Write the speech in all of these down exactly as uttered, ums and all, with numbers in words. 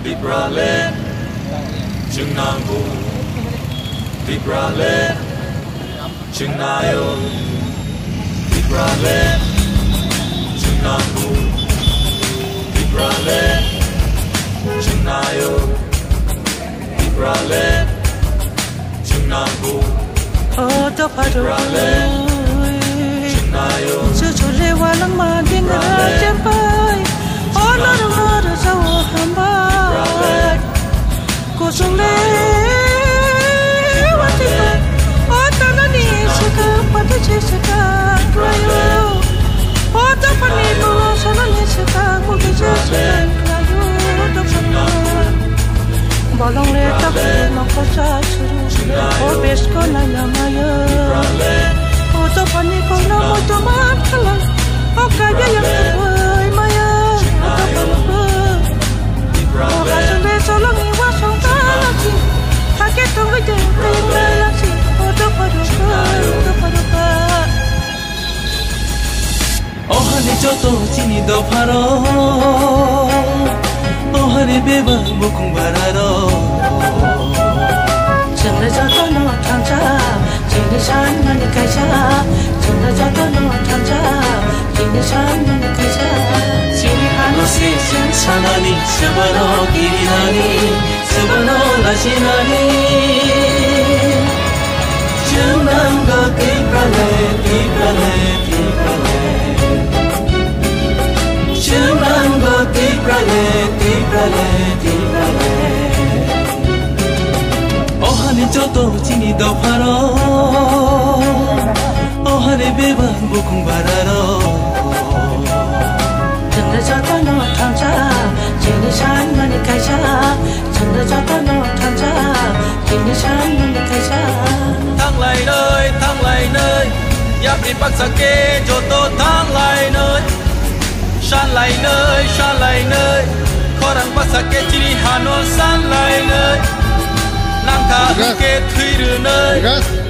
Tipraland chwng nango, Tipraland chwng naio, Tipraland chwng nango, Tipraland chwng naio, Tipraland chwng nango. O dopha rok, chuchule walangma dingra chempai, o norok no rwjao hambai. Kuchungle watiko, o tanani swkang pati se swkang klaio. O dophani bolo sanani swkang mugi se swkang klaio, dophani. Bolong le tak noksa suru, o besko nai na maya. O dophani kono moto man khala, o kaya yang terbai maya. O dophani ko, o kasung le solong i wasong talachi, hake tongoi de kai talachi. O dophani ko, o dophani ko. O hani joto chini dopharo, o hani bebak bukung bararo. Chwngno jotono thansa, chini sanmani kaisa. Chwngno jotono thansa, chini sanmani kaisa. Chini hano se chwng sanani, swbano kirinani. Chwngno lachinani. Chwng nango Tipraland, Tipraland, Tipraland. Chwng nango Tipraland, Tipraland, Tipraland. O hani joto chini dopharo, o hani bebak bukung bararo. Chwngno jotono thansa, chini sanmani kaisa. Chwngno jotono thansa, chini sanmani kaisa. Thanglainai, thanglainai, yapri baksa khe joto thanglainai. Sanlainai, sanlainai, khorang baksa khe chini hano sanlainai. Nangkha hwnkhe thwi rwnai,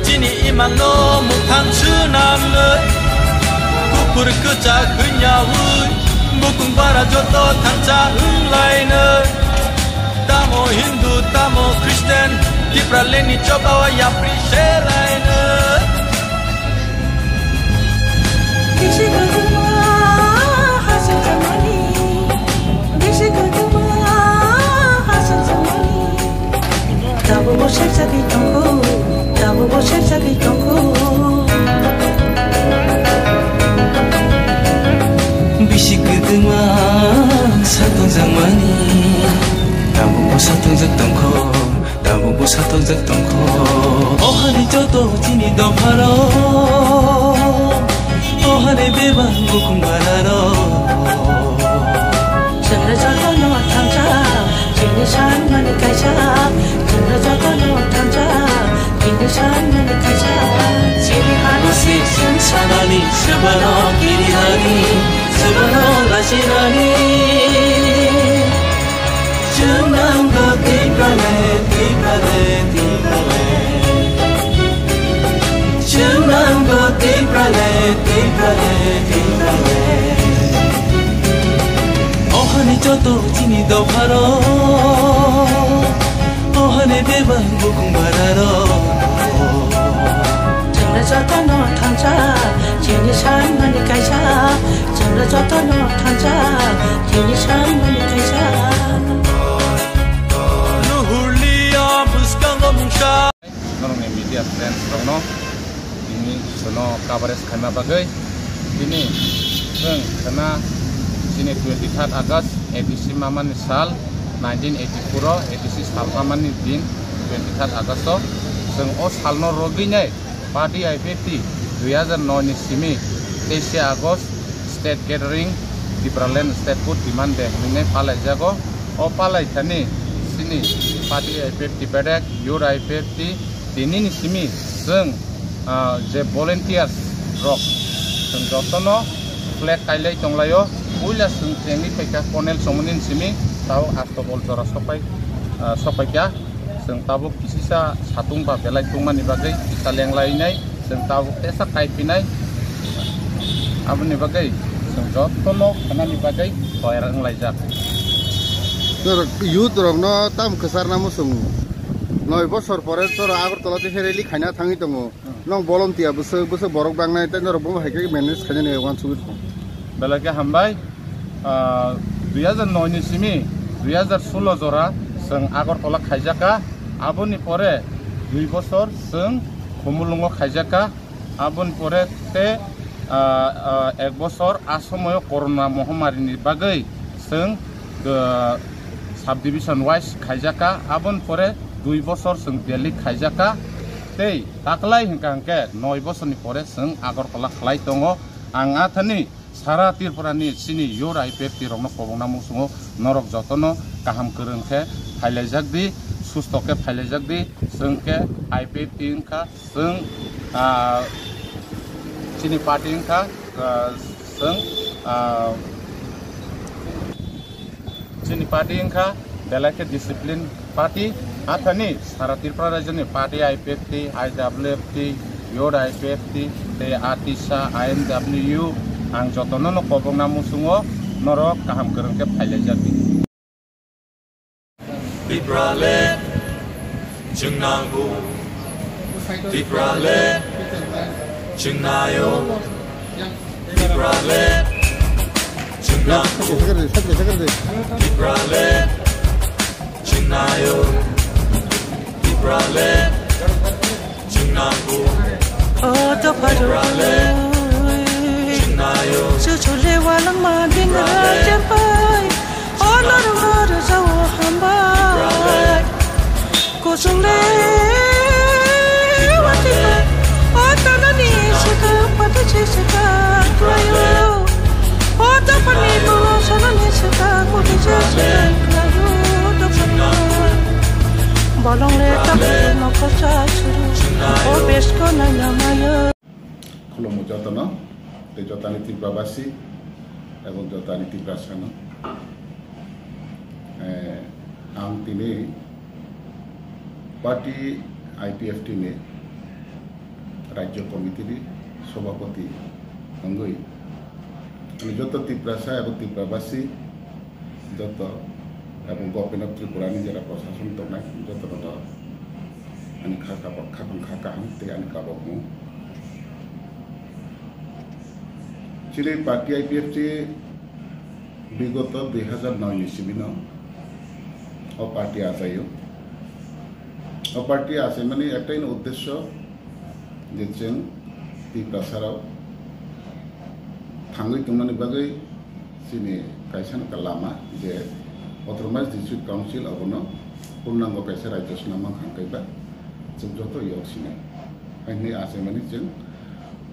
chini imangno muthang swnamnai. Kuphur kwchak hwnyaui, bukung bara joto thansa wnglainai. Tamo Hindu, tamo Christian, Tipraland ni choba o yapri selainai. Bisi kwbangma hasing tongmani, bisi kwbangma hasing tongmani. Tabukbo sep jagwi tongkho, tabukbo sep jagwi tongkho. Bisi kwbangma satong jakmani, tabukbo satong jak tongkho, tabukbo satong jak tongkho. O hani joto chini dopharo, o hani bebak bukung bararo. Chwngno jotono thansa, chini sanmani kaisa. Chwngno jotono thansa, chini sanmani kaisa. Chini hano se chwng sanani, swbano kirinani, swbano lachinani. Chwng nango Tipraland, Tipraland, Tipraland. Chwng nango Tipraland, Tipraland, Tipraland. O hani joto chini dopharo, o hani bebak bukung bararo. Chwngno jotono thansa, chini sanmani kaisa. Chwngno jotono thansa, chini sanmani kaisa. Nuhurlia bwskango mungsa. Norokni media friends rokno tini sono coverage khaima bagwi tini chwng khna chini twenty third August A D C mamani sal nineteen eighty four o A D C sal mamani din twenty third August o chwng o salno rwgwi nai party I P F T dui hazar noi ni simi teis August state gathering Tipraland statehood demand day hwnwi nai palaijago. O palaithani chini party I P F T bedek, youth I P F T, tinini simi chwng, ah, je volunteers rok chwng jotono flag kailai tonglaio. Puila chwng chengwi phaikha Colonel Chongmani simi, tabuk Astobol jora sokpai, ah, sokpaikha. Chwng tabuk kisisa satung ba belai tungmani bagwi kisa lenglainai, chwng tabuk tesa kaiphinai. Aboni bagwi chwng jotono khenani bagwi toyar wnglaijak. Norok youth rokno tam kwcharna muchungo. Noi bosor pore chwra Agartala tei rally khaina thangwi tongo. Hmm. Nong volunteer bwswk bwswk borok bangnai tei norok bomo hai khe manage khainani wansugwi tongo. Belai khe hambai. Ah, dui hajar noi ni simi dui hajar solo jora chwng Agartala khaijakha. Aboni pore dui bosor chwng Khumulwngo khaijakha. Aboni pore te, ah, ah, ek bosor a somoyo corona mohamari ni bagwi chwng, ah, subdivision wise khaijakha. Aboni pore dui bosor chwng Delhi khaijakha. Tei taklai hwnkha hwnkhe noi bosorni pore chwng Agartala khlai tongo. Ang athani sara Tripura ni chini youth I P F T rokno kobokna muchungo, norok jotono kaham kwrwng khe phailaijak di, susto khe phailaijak di, chwng khe I P F T wngkha. Chwng, ah, chini party wngkha, ah, chwng, ah, chini party wngkha belai khe discipline party. Athani sara Tripura rajyoni party I P F T, I W F T, youth I P F T, tei atisa I N W, ang jotono no kobokna muchungo, norok kaham kwrwng khe phailaijak di. Tipraland, chwng nango. Tipraland, chwng naio. Tipraland, chwng nango. Tipraland, chwng naio. Tipraland, chwng nango. O dophani chuchule walangma dingra cherpai. O norok no rwjao hambai. Kuchung le watwi pai. O tanani swkang pata se swkang khlaio. O dophani bolo sanani swkang pata se swkang khlaio. Dophani bolong le takhuk nokha cha churu. O besko naina mayo. Khulumgo jotono, tei jotani Tripurabasi, ebong jotani Tiprasano. Eh, ang tini party I P F T ni Rajya Committee ni Sabhapati wngwi, ani joto Tiprasa ebong Tiprabasi, joto ebong Government of Tripura ni jera prosason tongnai, jotono ani kha kha, kha kha kaham tei ani kabokmung. Chini party I P F T bigoto dui hajar noi ni simi no o party achaio. O party achaimani ektaino uddesyo je chwng Tiprasarok thangwi tongmani bagwi chini kaisa no lama je Autonomous District Council abono purnango kaisa rajyo swnam mankha hwnkhe ba chwng joto yok sinai. Hai hwnwi achaimani chwng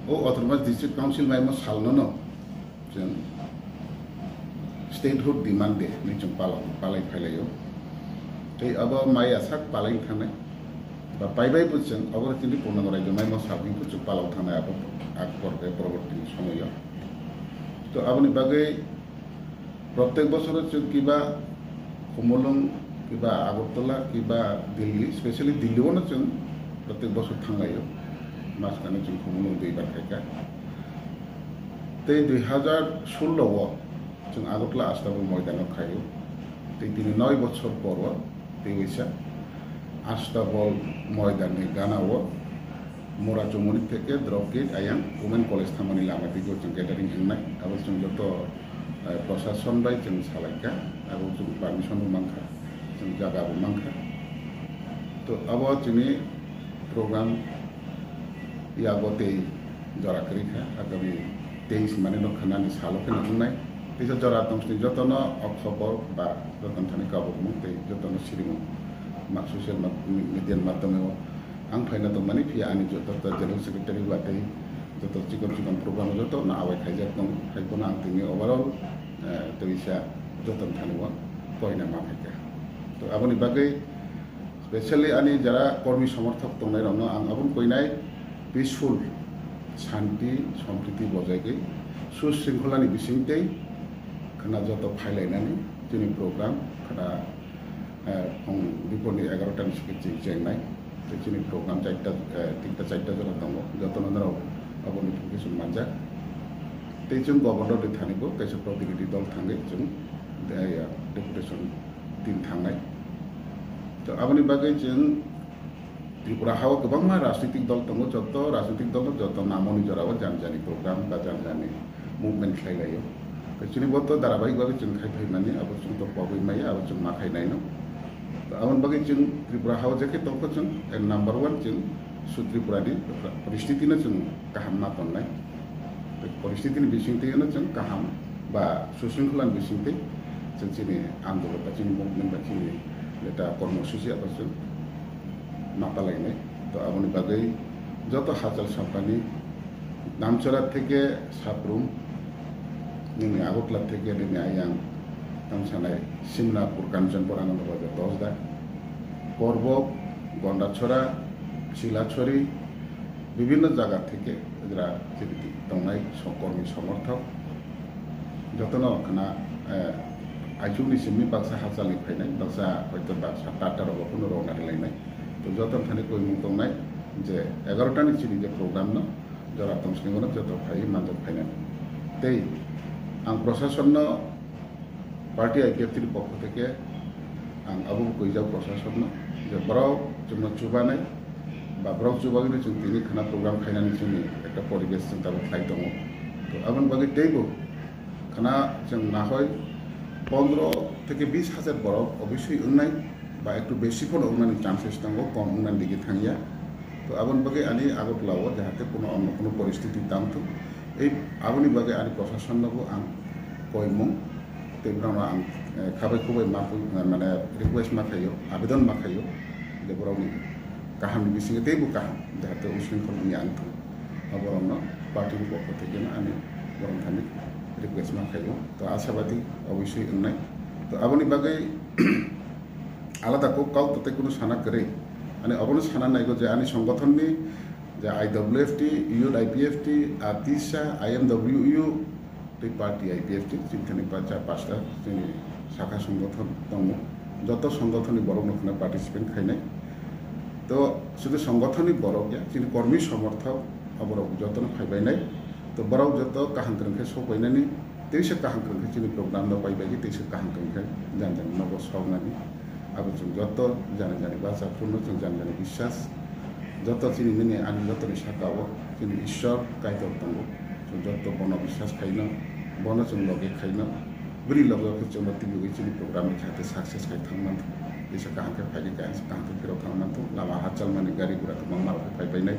o Autonomous District Council maimo salno no chwng statehood demand day hwnwi chwng palao, palai phailaio. Tei abo maya sak palai thangnai ba paibai bo chwng abo chini purnango rajyo maimo sal hwnwi chwng palao thangnai abo ak por-, poroborti somoyo. To aboni bagwi protek bosoro chwng kiba Khumulwng, kiba Agartala, kiba Delhi, specially Delhi-o no chwng protek bosor thanglaio. Maskano chwng Khumulwng duibar khaikha. Tei dui hajar solo o chwng Agartala Astabol moidano khaio. Tei tini noi bochor poro tei waisa Astabol moidanni ganao Mora Chumoni theke drop gate ayang Women College thangmani lama dige chwng gathering wngnai. Abo chwng joto, eh, prosason bai chwng salaikha, abo chwng permission bo mankha, chwng jaga bo mankha. To abo chini program yago tei jora kwrwi kha, agami teis mane no khanani salo kheno wngnai. Teisa jora tong sini jotono o khobor ba jotono thani kabukmung tei jotono sirimung ma-, social ma-, media ni madhyome o ang phaina tongmani, phiya ani joto ta general secretary ba tei joto chikon chikon program joto no awai khaijak tong, hai bono ang tini overall, eh, teisa jotono thani o koina ma phaikha. To aboni bagwi specially ani jara kormi somorthok tongnairokno ang aboni koinai peaceful, shanti, sompriti bojai gwi susringkholani bisingtwi khwna joto phailainani chini program khwna, eh, phung biporni egarota ni sike cheng-, chengnai. Tei chini program chaita, eh, tinta chaita jora tongo, jotono norok abo notification manjak. Tei chwng governor ni thani bo kaisa protinidhi dol thangwi chwng, eh, ya, deputation tin thangnai. To aboni bagwi chwng Tripura hao kwbangma rajnitik dol tongo, joto rajnitik dol joto namoni jorao jani jani program ba jani jani movement khlai laio. To chini bo to dharabahik bagwi chwng khai phaimani, abo chwng to pogwi maya, abo chwng ma khai naino. To aboni bagwi chwng Tripura hao je khe tongkho chwng, eh, number one chwng su Tripura ni poristiti no chwng kaham ma tonnai. Tei poristiti ni bisingtwi no chwng kaham ba susringkhula ni bisingtwi chwng chini andolon ba chini movement ba chini jeta kormosuchi abo chwng ma palainai. To aboni bagwi joto hachal sampani Namchara theke Saprum, nini Agartala theke nini ayang tang sanai Simnapur Kanchanpur Ananda Bazar dos da, Korbok, Gondachora, Silachori, bibinno jaga theke jera chini tongnai sokormi somorthok jotono khna, eh, aichukni simi baksa hachalni phainai, baksa hoito baksa Tatar rogo phano rwna rwlainai. To joto thani koimung tongnai je egarota ni chini je program no jora tong sini joto phai manjak phainani. Tei ang prosasonno party I P F T ni pokho theke ang abo kwijak prosasonno je borok chwngno chubanai ba borok chubagwino chwng tini khana program khainani chwngni ekta poribesh chwng tabuk khlai tongo. To aboni bagwi teibo khana chwng nahoi pondro theke bis hajar borok obiswi wngnai ba ektu besi phano wngnani chances tongo, kom wngnani digi thangya. To aboni bagwi ani Agartala o jahate kuno onno kuno poristiti tang thung. Ei aboni bagwi ani prosasonno bo ang koimung tei borokno ang, eh, khabai khubai ma, eh, mane request ma khaio, abedon ma khaio je borokni kahamni bisingo teibo kaham jahate usringkhol wngya wng thung. Borokno party ni pokho thekeno ani borok thani request ma khaio. To ashabadi obiswi wngnai. To aboni bagwi alada kok kau to tei kunu sana kwrwi. Ani obono sana naigo je ani songothonni je I W F T, Youth I P F T, ATISA, I M W U, tei party I P F T, chini thani pacha pasta chini sakha songothon tongo. Joto songothonni borokno khna participate khainai. To sudu songothonni borok ya, chini kormi somorthok, aborok jotono phaibainai. To borok joto kaham kwrwng khe sokbainani, teisa kaham kwrwng khe chini program no paibai, teisa kaham kwrwng khe jani jani nogo soknani. Abo chwng joto jani jani bacha phurno chwng jani jani biswas. Joto chini nini ani jotoni saka o chini Ishwar Kaitor tongo. Chwng joto bono biswas khaino, bono chwng loge khaino. Bini loge o khe chwngno twiwi chini program ni jahate success khai thang manthung. Teisa kaham khe phaidi, kaham khe phirok thang manthung. Lama hachal mani gari gura kwbangma rok phai painai.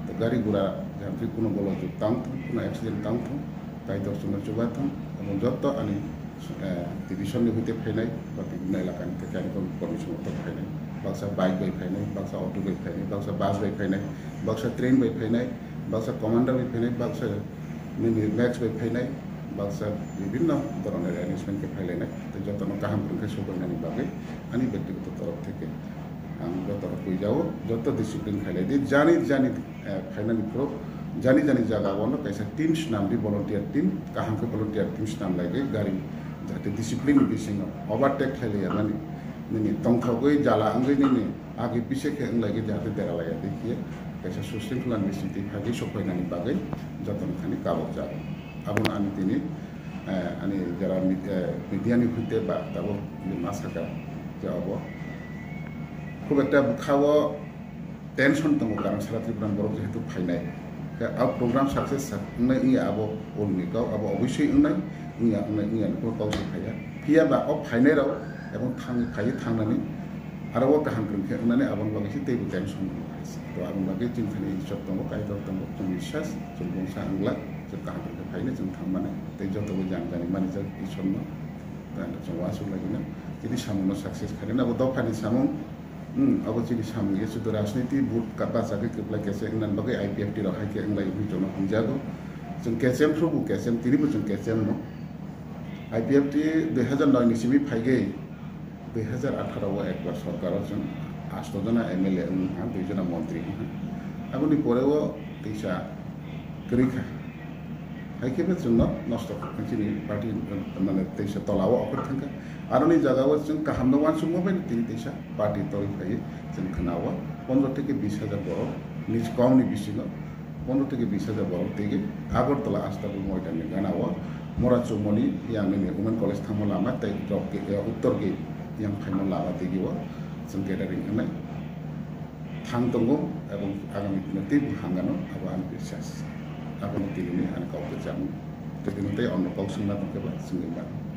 To gari gura jahantwi kuno golo jwk tang thung, kuno accident tang thung. Kaitor chwngno chuba thung. Abo joto ani eh, division ni hoite phainai, ba bibhinno elaka ni theke ani kon-, commission o phainai, baksa bike bai phainai, baksa auto bai phainai, baksa bus bai phainai, baksa train bai phainai, baksa commander bai phainai, baksa nini Max bai phainai, baksa bibhinno dhoronor arrangement khe phailainai, tei jotono kaham kwrwng khe sobainani bagwi ani byaktigoto torof theke ang jotono puijao, joto discipline khailai di, jani jani eh, phainani phuru jani jani jaga o no kaisa team swnam di, volunteer team, kaham khe volunteer team swnam lai di, gari jahate discipline ni bisingo overtake khlai ya mani, nini tongthogwi jala wngwi nini agi pise khe wng lai di, jahate dera lai ya di khe kaisa susringkhla ni bisingtwi phagwi sokphainani bagwi jotono thani kabok jago. Abono ani tini, eh, ani jara mid-, eh, media ni hoite ba tabuk ma saka je obo khub ekta bwkha o tension tongo, karon sara Tripura ni borok jehetu phainai. Khe a program success sa-, wngnai wngya abo ulni kok, abo oboswi wngnai, wngya, wngnai, wngya ni kok se phaiya. Phiya ba o phainai rok ebong thang, phaiwi thangnani aro o kaham kwrwng khe wngnani aboni bagwi se teibo tension wngo hai se. To aboni bagwi chini thani Ishwar tongo, Kaitor tongo, chwng biswas, chwng bongsa wngla, chwng kaham kwrwng khe phainai, chwng thangmani, tei jotobo jani jani manijak Ishwarno, tei chwng uansuk lagina, chini samungno success khaina abo dophani samung. Hmm, abo chini samung ye sudu rajniti but ka bachagwi kwplai kese wngna bagwi I P F T rok hai khe wnglai wngwi chwngno hamjago. Chwng kechem phrubu kechem, tinibo chwng kechem no. I P F T dui hazar noi ni simi phaigwi dui hazar atharo o ekbar sorkar o chwng asto jona M L A wngkha, dui jona montri wngkha. Aboni pore o teisa kwrwi kha. Hai khe bo chwngno nosto kha, chini party, mane, teisa tola o okhor thangkha. Aroni jaga o chwng kaham no uansukma bai tini teisa party twi phaiwi chwng khna o pondro theke bis hajar borok, nij kom ni bisingo pondro theke bis hajar borok twi Agartala Astabul Moidan ni gana o Mora Chumoni yang nini Women College thangma lama tei drop gate, eh, uttor gate, Yang phaima lama tigi o chwng gathering wngnai thang tongo, ebong agami dino teibo hamgano, abo ani biswas. Abono tini ani kok kwcham. Tini tei ono kok swngna tongkhe ba chwngwi mano.